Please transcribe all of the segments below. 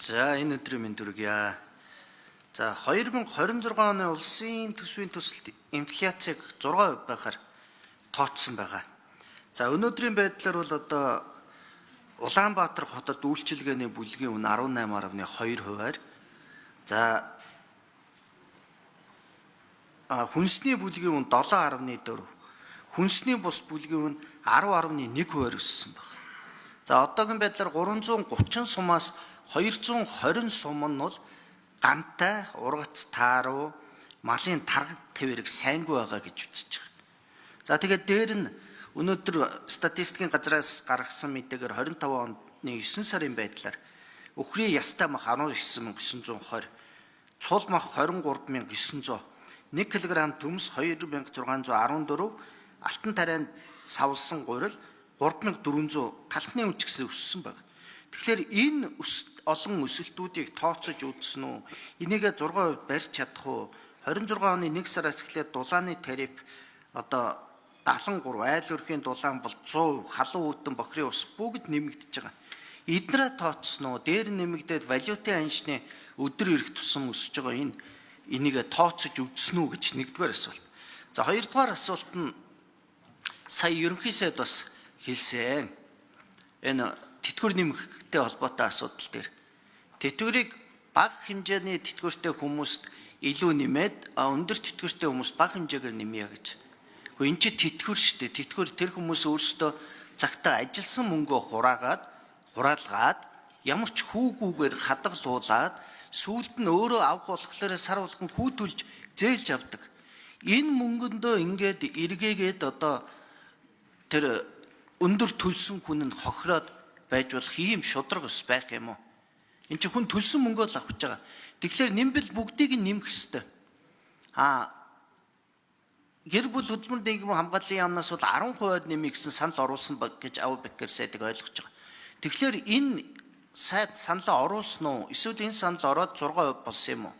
За, энэ өдрийн мэнд хүргье. За, 2026 оны улсын төсвийн төсөлд инфляцийг 6% байхаар тооцсон байгаа. За, өнөөдрийн байдлаар бол одоо Улаанбаатар хотод үйлчилгээний бүлгийн үн 18.2%-аар, за, хүнсний бүлгийн үн 7.4, хүнсний бус бүлгийн үн 10.1%-аар өссөн байна. За, одоогийн байдлаар 330 сумаас 220 сум нь бол гантай, ургац тааруу, малын таргаг твэрэг сайнгүй байгаа гэж үзэж байгаа. За, тэгээд дээр нь өнөөдөр статистикийн газраас гаргасан мэдээгээр 25 оны 9 сарын байдлаар өхрийн ястай мах 19920, цул мах 23900, 1 кг төмс 2614, алтан тарианд савлсан гурил 3400, талхны үн ч гэсэн өссөн байна. Тэгэхээр энэ олон өсөлтүүдийг тооцож үзсэн үү? Энийгээ 6% барьж чадах уу? 26 оны 1 сараас эхлээд дулааны тариф одоо 73, айл өрхийн дулаан бол 100, халуун үүдэн бохирын ус бүгд нэмэгдэж байгаа. Эднэрээ тооцсон уу? Дээр нэмэгдээд валютын аншны өдөр ирэх тусам өсөж байгаа энэ энийгээ тооцож үзсэн үү гэж нэгдүгээр асуулт. За, хоёрдугаар асуулт нь сая ерөнхий сайд бас хэлсэн. Энэ тэтгэвэр нэмэхтэй холбоотой асуудал дээр. Тэтгэврийг бага хэмжээний тэтгэвртэй хүмүүст илүү нэмээд, өндөр тэтгэвртэй хүмүүст бага хэмжээгээр нэмье гэж. Гэхдээ энэ чинь тэтгэвэр шүү дээ. Тэтгэвэр тэр хүмүүс өөрсдөө цагтаа ажилласан мөнгөө хураагаад, хураалгаад, ямар ч хүүгүүгээр хадгалуулаад сүүлд нь өөрөө авах болохоор сар болгон хүү төлж зээлж авдаг. Энэ мөнгөндөө ингээд эргээгээд одоо тэр өндөр төлсөн хүн нь хохироод байж болох ийм шударга ус байх юм уу? Энд чинь хүн төлсөн мөнгөө л авах гэж байгаа. Тэгэхээр нэмбэл бүгдийг нь нэмэх ёстой. Гэр бүл хөдөлмөр нийгмийн хамгааллын яамнаас бол 10%-аар нэмье гэсэн санал оруулсан гэж Ав Беккер сайдыг ойлгож байгаа. Тэгэхээр энэ сайд саналаа оруулсан уу? Эсвэл энэ санал ороод 6% болсон юм уу?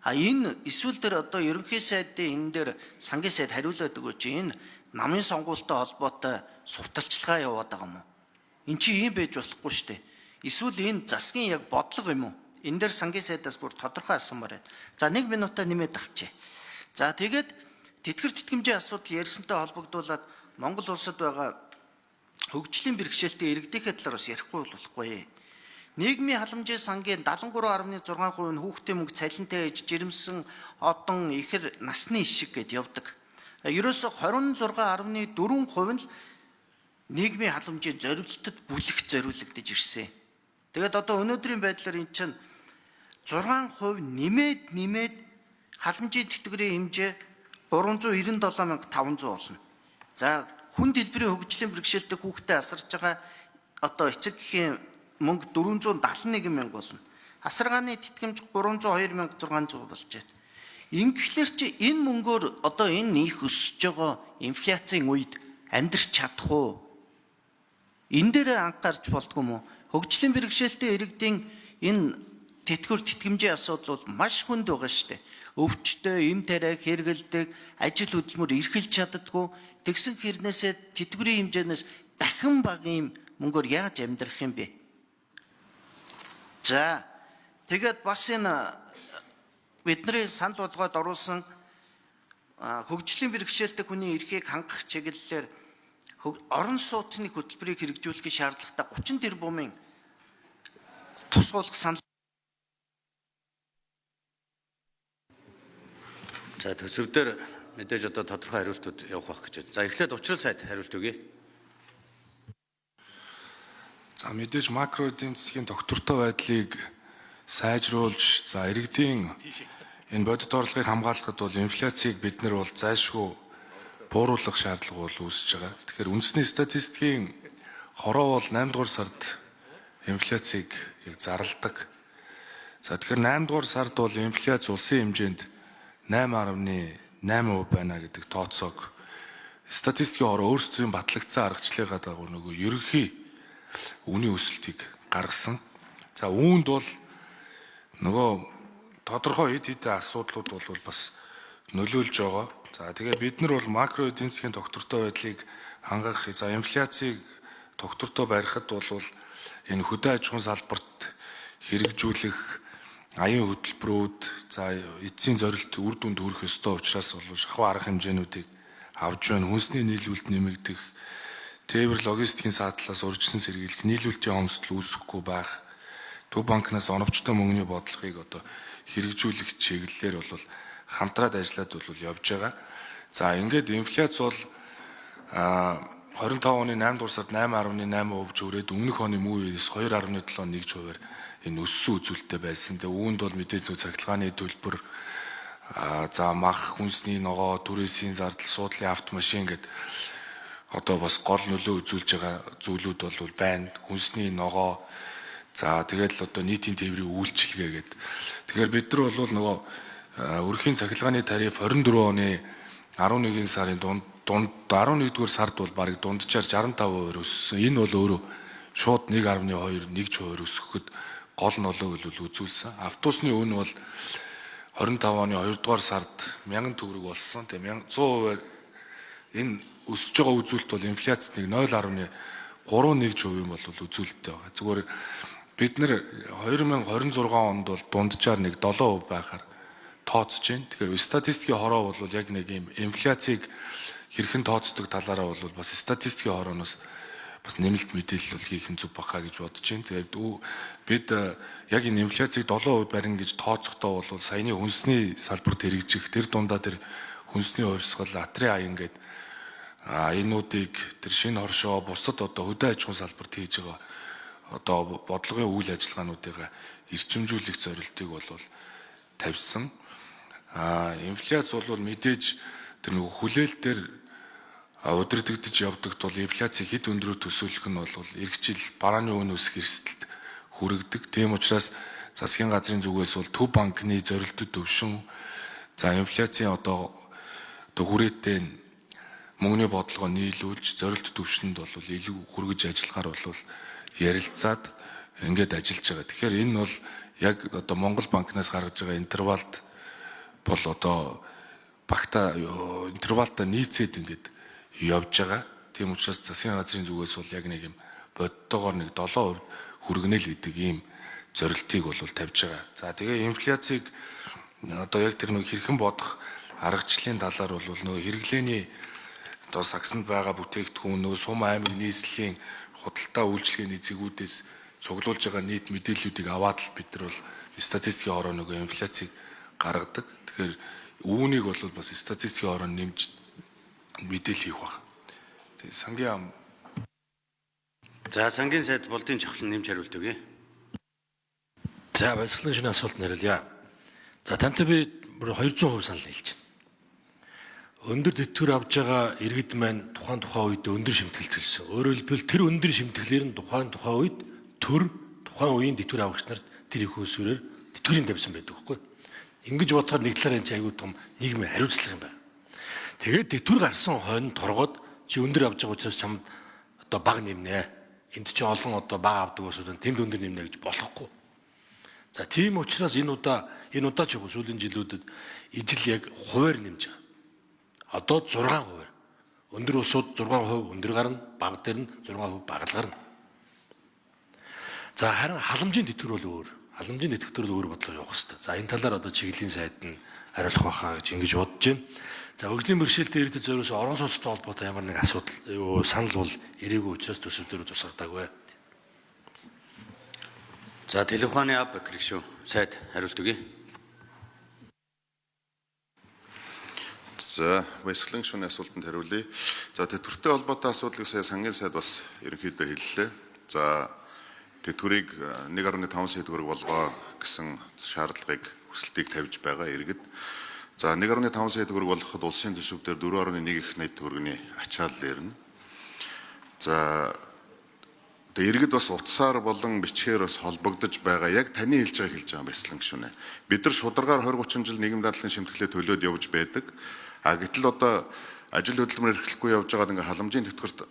Энэ эсвэл дээр одоо ерөнхий сайдын энэ дээр сангийн сайд хариулаад өгөөч, энэ намын сонгуультай холбоотой сурталчилгаа яваад байгаа юм уу? Эн чинь ийм байж болохгүй шүү дээ. Эсвэл энэ засгийн яг бодлого юм уу? Энэ дээр сангийн сайдаас бүр тодорхой асуумаар байна. За, 1 минутаа нэмээд авчээ. За, тэгээд тэтгэр тэтгэмжийн асуудал ярьсантай холбогдуулаад Монгол улсад байгаа хөгжлийн бэрхшээлтэй иргэдийнхээ талаар бас ярихгүй болохгүй. Нийгмийн халамжийн сангийн 73.6% нь хүүхдийн мөнгө, цалинтай ээж, жирэмсэн, одон, ихэр насны ишиг гэд явдаг. Ерөөсө 26.4% нь л нийгмийн халамжийн зориултад бүлэх зориулагдаж ирсэн. Тэгээд одоо өнөөдрийн байдлаар эн чинь 6% нэмээд халамжийн тэтгэврийн хэмжээ 397,500 болно. За, хүн дэлбэрийн хөгжлийн бэрхшээлтэй хүүхдэд асарж байгаа одоо эцэг эхийн мөнгө 471 мянга болно. Асаргааны тэтгэмж 302,600 болж байна. Ингэхлээр чи энэ мөнгөөр одоо энэ их өсөж байгаа инфляцийн үед амьдрч чадах уу? Энэ дээр анхаарч болдгүй юм уу? Хөгжлийн бэрхшээлтэй иргэдийн энэ тэтгэвэр тэтгэмжийн асуудал бол маш хүнд байгаа шүү дээ. Өвчтөй, эм тариа хэрэгэлдэг, ажил хөдөлмөр эрхэлж чаддаггүй. Тэгсэн хэрнээсээ тэтгэврийн хэмжээнээс дахин бага юм мөнгөөр яаж амьдрах юм бэ? За, тэгээд бас энэ бидний санал болгоод оруулсан хөгжлийн бэрхшээлтэй хүний эрхийг хангах чиглэлээр орон сууцны хөтөлбөрийг хэрэгжүүлэх шаардлагатай 30 тэрбумын тусгуулах санал. За, төсөв дээр мэдээж одоо тодорхой хариултууд явах байх гэж байна. За, эхлээд учрал сайд хариулт өгье. За, мэдээж макро эдийн засгийн тогтвортой байдлыг сайжруулж, за, иргэдийн энэ бодит орлогыг хамгаалахад бол инфляцийг бид нар бол зайлшгүй бууруулах шаардлага бол үүсэж байгаа. Тэгэхээр үндэсний статистикийн хороо бол 8 дугаар сард инфляцийг яг зарладаг. За, тэгэхээр 8 дугаар сард бол инфляц улсын хэмжээнд 8.8% байна гэдэг тооцоог статистикийн хороо өөрсдийн батлагдсан аргачлалынхаа дагуу нөгөө ерөнхий үнийн өсөлтийг гаргасан. За, үүнд бол нөгөө тодорхой хэд хэдэн асуудлууд бол бас нөлөөлж байгаа. За, тэгээ бид нар бол макро эдийн засгийн тогтвортой байдлыг хангах, за, инфляцийг тогтвортой барихад бол энэ хөдөө аж ахуйн салбарт хэрэгжүүлэх аян хөтөлбөрүүд, за эцсийн зорилт үр дүнд хүрэх ёстой учраас бол шахуу арга хэмжээнүүдийг авч байна. Хүнсний нийлүүлэлт нэмэгдэх, тээвэр логистикийн саадлаас урьдчилан сэргийлэх, нийлүүлэлтийн хомсдол үүсэхгүй байх, Төв банкнаас оновчтой мөнгөний бодлогыг одоо хэрэгжүүлэх чиглэлээр бол хамтраад ажиллаад бол явж байгаа. За ингээд инфляц бол 25 оны 8 дугаар сард 8.8% жөрөөд өмнөх оны муу үеэс 2.7 нэгж хувиар энэ өссөн үзүүлэлттэй байсан. Тэгээ үүнд бол мэдээж зөв цахилгааны төлбөр, за мах, хүнсний ногоо, түрээсийн зардал, суудлын автомашин гэдэг одоо бас гол нөлөө үзүүлж байгаа зүйлүүд бол байна. Хүнсний ногоо, за тэгэл одоо нийтийн тээврийн үйлчилгээ гэдэг. Тэгэхээр бид нар бол нөгөө өрхийн цахилгааны тариф 24 оны 11 сарын дунд 11-р сард бол бараг дунджаар 65% өссөн. Энэ бол өөрөө шууд 1.2 1% өсгөхөд гол нөлөөг л үзүүлсэн. Автобусны үн бол 25 оны 2-р сард 1000 төгрөг болсон. Тэгээ 100% энэ өсөж байгаа үзүүлэлт бол инфляцид нэг 0.31% бол үзүүлэлттэй байгаа. Зүгээр бид нэр 2026 онд бол дунджаар нэг 7% байхаар тооцож байна. Тэгэхээр статистикийн хороо бол яг нэг юм инфляцийг хэрхэн тооцдог талаараа бол бас статистикийн хорооноос бас нэмэлт мэдээлэл бол хийх нь зүг баха гэж бодож байна. Тэгээд бид яг энэ инфляцийг 7% барина гэж тооцохдоо бол саяны хүнсний салбарт хэрэгжих тэр дундаа тэр хүнсний хувьсгал, атрын аян гэдэг энүүдийг тэр шинэ хоршоо бусад одоо хөдөө аж ахуйн салбарт хийж байгаа одоо бодлогын үйл ажиллагаануудыг эрчимжүүлэх зорилтыг бол тавьсан. Инфляц бол мэдээж тэр нөгөө хүлээлт дээр удирдагдаж явдаг тул инфляцийг хэд өндрөөр төсөөлөх нь бол эх жил барааны үн өсөх эрсдэлд хүргэдэг. Тийм учраас засгийн газрын зүгээс бол Төв банкны зорилтод төвшин, за инфляцийн одоо хүрээтэй мөнгөний бодлогоо нийлүүлж зорилт төвшөнд бол илүү хүргэж ажиллахаар бол ярилцаад ингээд ажиллаж байгаа. Тэгэхээр энэ бол яг одоо Монгол банкнаас гаргаж байгаа интервалд бол одоо багта интервалта нийцээд ингээд явж байгаа. Тийм учраас засгийн газрын зүгээс бол яг нэг юм бодтоогоор нэг 7% хүргэнэ л гэдэг ийм зорилтыг бол тавьж байгаа. За тэгээ инфляцийг одоо яг тэр нэг хэрхэн бодох аргачлалын талаар бол нөгөө хэрэглээний одоо сагсанд байгаа бүтээгдэхүүн, нөгөө сум аймаг нийслэлийн худалдаа үйлчилгээний зэгүүдээс цуглуулж байгаа нийт мэдээллүүдийг аваад л бид нар бол статистикийн хороо нөгөө инфляцийг гаргадаг. Тэгэхээр үүнийг бол бас статистикийн хороо нэмж мэдээлэл хийх баг. Тэгээ сангийн ам. За сангийн сайд Болдын чавхлан нэмж хариулт өгье. За баясгалан шинэ асуулт нэрлэе. За тантай би 200% санал нийлж байна. Өндөр тэтгэвэр авж байгаа иргэд маань тухайн үед өндөр шимтгэл төлсөн. Өөрөөр хэлбэл тэр өндөр шимтгэлээр нь тухайн үед төр тухайн үеийн тэтгэвэр авагч нарт тэр их усүрээр тэтгэврийн тавьсан байдаг байхгүй. Ингэж бодохоор нэг талаар энэ чинь айгүй том нийгмийн хариуцлага юм байна. Тэгээд тэтгэвэр гарсан хойно торгоод чи өндөр авж байгаа учраас чамд одоо бага нэмнэ. Энд чинь олон одоо бага авдаг улсууд тэнд өндөр нэмнэ гэж болохгүй. За тийм учраас энэ удаа ч яг сүүлийн жилүүдэд ижил яг хувиар нэмж байгаа. Одоо 6%. Өндөр улсууд 6% өндөр гарна, бага дээр нь 6% бага гарна. За харин халамжийн тэтгэвэр бол өөр. Халамжийн тэтгэвэр бол өөр бодлого явах хэрэгтэй. За энэ талаар одоо чиглэлийн сайд нь хариулах байхаа гэж ингэж бодож байна. За хөгжлийн бэрхшээлтэй иргэдэд зориулсан орон сууцтай холбоотой ямар нэг асуудал санал бол ирээгүй учраас төсөв дээр тусгадаагүй. За телефоны ап гэршүү сайд хариулт өгье. За баясгалан гишүүний асуултанд хариулъя. За тэтгэвртэй холбоотой асуудлыг сая сангийн сайд бас ерөнхийдөө хэллээ. За тэтгэврийг 1.5 сая төгрөг болгоо гэсэн шаардлагыг хүсэлтийг тавьж байгаа иргэд. За 1.5 сая төгрөг болгоход улсын төсөв дээр 4.1 их найд төгрөгийн ачаал ирнэ. За тэгээ иргэд бас утсаар болон бичгээр бас холбогдож байгаа. Яг таны хэлж байгааг хэлж байгаа баясгалан гишүүнээ. Бид нар шударгаар 20 30 жил нийгэм дадлын шимтгэлээ төлөөд явж байдаг. А гэтэл одоо ажил хөдөлмөр эрхлэхгүй явж байгаад ингээ халамжийн тэтгэврт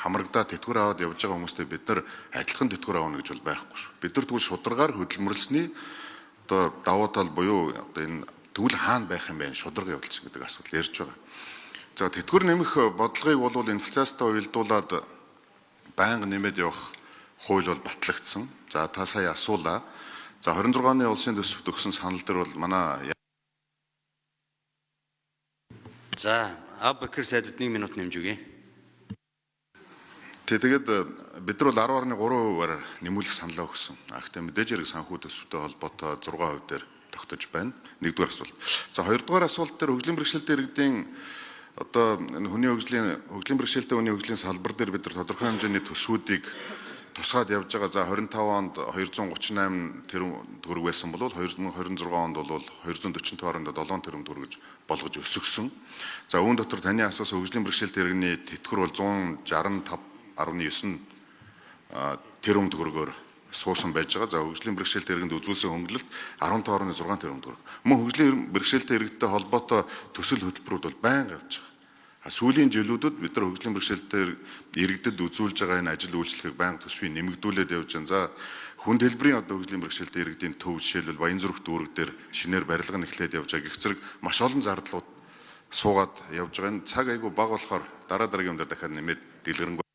хамрагдаа тэтгэвэр аваад явж байгаа хүмүүстэй бид нар адилхан тэтгэвэр авна гэж бол байхгүй шүү. Бид нар тэгвэл шударгаар хөдөлмөрлсөний одоо давуу тал буюу одоо энэ тэгвэл хаана байх юм бэ шударга явуулчих гэдэг асуудал ярьж байгаа. За тэтгэвэр нэмэх бодлогыг бол инфляцтай уялдуулаад байнга нэмээд явах хууль бол батлагдсан. За та сая асуулаа. За 26 оны улсын төсөвт өгсөн санал дээр бол манай За Аббакир сайдад 1 минут нэмж өгье. Тэгээд бид нар бол 10.3%-аар нэмүүлэх саналаа өгсөн. А гэхдээ мэдээж хэрэг санхүү төсөвтэй холбоотой 6% дээр тогтож байна. Нэгдүгээр асуулт. За хоёрдугаар асуулт дээр хөгжлийн бэрхшээлтэй иргэдийн одоо энэ хүний хөгжлийн хөгжлийн бэрхшээлтэй хүний хөгжлийн салбар дээр бид нар тодорхой хэмжээний төсвүүдийг тусгаад явж байгаа. За 25 онд 238 тэрбум төгрөг байсан бол 2026 онд бол 245.7 тэрбум төгрөг болгож өсгөсөн. За үүн дотор таны асуусан хөгжлийн бэрхшээлтэй иргэний тэтгэвэр бол 165.9 тэрбум төгрөгөөр суусан байж байгаа. За хөгжлийн бэрхшээлтэй иргэнд үзүүлсэн хөнгөлөлт 15.6 тэрбум төгрөг. Мөн хөгжлийн бэрхшээлтэй иргэдтэй холбоотой төсөл хөтөлбөрүүд бол байнга явж байгаа. Сүүлийн жилүүдэд бид нар хөгжлийн бэрхшээлтэй иргэдэд үзүүлж байгаа энэ ажил үйлчлэгийг байнга төсвийг нэмэгдүүлээд явж байна. За хүн дэлбэрийн одоо хөгжлийн бэрхшээлтэй иргэдийн төв жишээлбэл Баянзүрх дүүрэг дээр шинээр барилга нь эхлээд явж байгаа. Гэх зэрэг маш олон зардлууд суугаад явж байгаа. Энэ цаг айгүй бага болохоор дараа дараагийн юм дээр дахиад нэмээд дэлгэрэнгүй